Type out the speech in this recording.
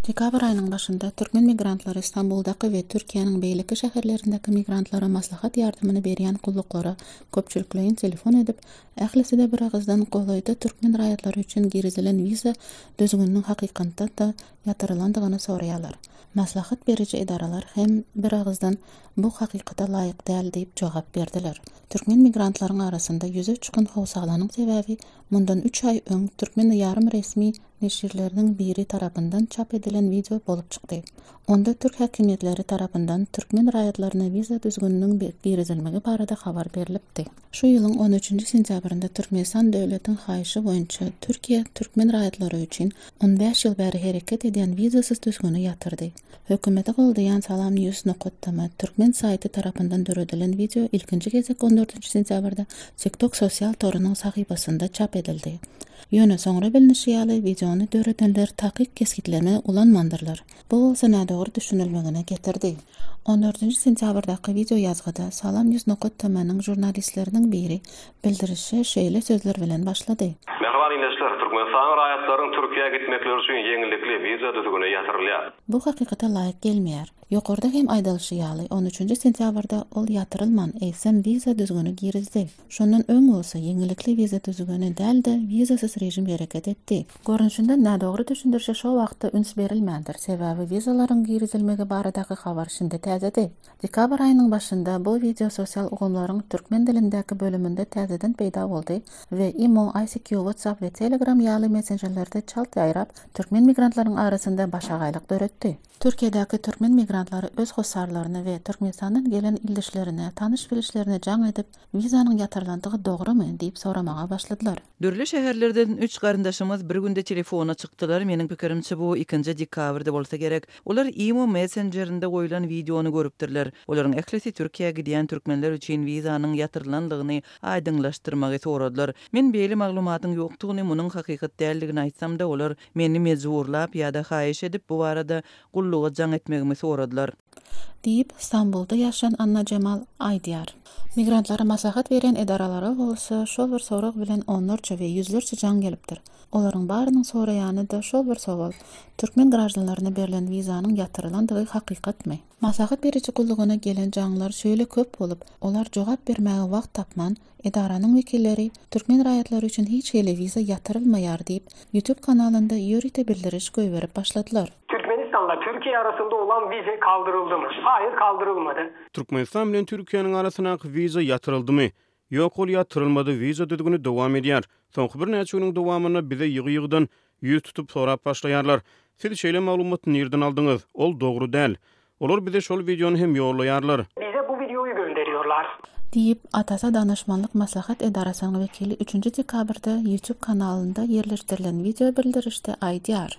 Dekabr aýynyň başynda türkmen migrantlary Stambuldaky we Türkiýäniň beýleki şäherlerindäki migrantlara maslahat ýardamyny berýän gulluklara köpçülikleýin telefon edip, ählisi-de biragyzdan golaýda türkmen raýatlary üçin girizilen wiza düzgüniniň hakykatdan-da ýatyrylandygyny soraýarlar. Maslahat beriji edaralar hem biragyzdan bu hakykata laýyk däl diýip jogap berdiler. Türkmen migrantlaryň arasynda ýüze çykan howsalanyň sebäbi mundan üç aý öň türkmen ýarym resmi neşirleriniň biri tarapyndan çap edilen wideo bolup çykdy. Onda türk häkimiýetleri tarapyndan türkmen raýatlaryna wiza düzgüniniň girizilmegi barada habar berlipdi. Şu ýylyň on üçünji sentýabrynda Türkmenistan döwletiň haýyşy boýunça Türkiýe türkmen raýatlary üçin on bäş ýyl bäri hereket edýän wizasyz düzgüni ýatyrdy. Hökümeti goldaýan Salam News nokat tm türkmen saýty tarapyndan döredilen wideo ilkinji gezek on dördünji sentýabrda TikTok sosial torunyň sahypasynda çap edildi. Ýöne soňra bilnişi ýaly, wideony döredenler takyk kesgitleme ulanmandyrlar. Bu bolsa nädogry düşünilmegine getirdi. On dördünji sentýabrdaky wideoýazgyda Salam News nokat tm-niň žurnalistleriniň biri bildirişe şeýle sözler bilen başlady. Mähriban ildeşler, Türkmenistanyň raýatlarynyň Türkiýä gitmekleri üçin ýeňillikli wiza düzgüni ýatyrylýar. Bu hakykata laýyk gelmeýär. Ýokarda hem aýdylyşy ýaly, on üçünji sentýabrda ol ýatyrylman, eýsem wiza düzgüni girizdi. Şondan öň bolsa ýeňillikli wiza düzgüni däl-de, wizasyz režim hereket etdi. Görnüşinden nädogry düşündirişe şo wagtda üns berilmändir, sebäbi wizalaryň girizilmegi baradaky habar şindi täzedi. Dekabr aýynyň başynda bu wideo sosial ulgamlaryň türkmen dilindäki bölüminde täzeden peýda boldy we Imo, ICQ, WhatsApp we Telegram ýaly messenjerlerde çalt ýaýrap, türkmen migrantlaryň arasynda başagaýlyk döretdi. Türkiýedäki türkmen migrantlary öz hossarlaryna we Türkmenistandan gelen ildeşlerine, tanyş-bilişlerine jaň edip, wizanyň ýatyrylandygy dogrumy diýip soramaga başladylar. Dürli şäherlerden üç garyndaşymyz bir günde telefona çykdylar, meniň pikirimçe bu ikinji dekabrda bolsa gerek. Olar imo messenjerinde goýlan wideony görüpdirler. Olaryň ählisi Türkiýä gidýän türkmenler üçin wizanyň ýatyrylandygyny aýdyňlaşdyrmagy soradylar. Men beýle maglumatyň ýokdugyny, munuň hakykat däldigini aýtsam-da, olar meni mejburlap ýa-da haýyş edip bu barada gulluga jaň etmegimi soradylar. Diýip, Stambulda ýaşaýan Annajemal aýdýar. Migrantlara maslahat berýän edaralara bolsa şol bir sorag bilen onlarça we ýüzlerçe jaň gelipdir. Olaryň barynyň soraýany-da şol bir sowal, türkmen graždanlaryna berlen wizanyň ýatyrylandygy hakykatmy? Maslahat beriji gullugyna gelen jaňlar şeýle köp bolup, olar jogap bermäge wagt tapman, edaranyň wekilleri türkmen raýatlary üçin hiç hili wiza ýatyrylmaýar diýip, YouTube kanalynda ýörite bildiriş goýberip başladylar. Türkmenistanla Türkiye arasynda olan vize kaldırıldy mı? Hayır kaldırılmady. Türkmenistan bilen Türkiýäniň arasyndaky wiza ýatyryldymy? Ýok, ol ýatyrylmady, wiza düzgüni dowam edýär. Soňky birnäçe günüň dowamynda bize ýygy-ýygydan ýüz tutup sorap başlaýarlar. Siz şeýle maglumaty nirden aldyňyz? Ol dogry däl. Olar bize şol wideony hem ýollaýarlar. Bize bu wideoýy gönderiyorlar. Diýip, Atasa danyşmanlyk maslahat edarasynyň wekili üçünji dekabrda YouTube kanalynda ýerleşdirilen wideo bildirişde aýdýar.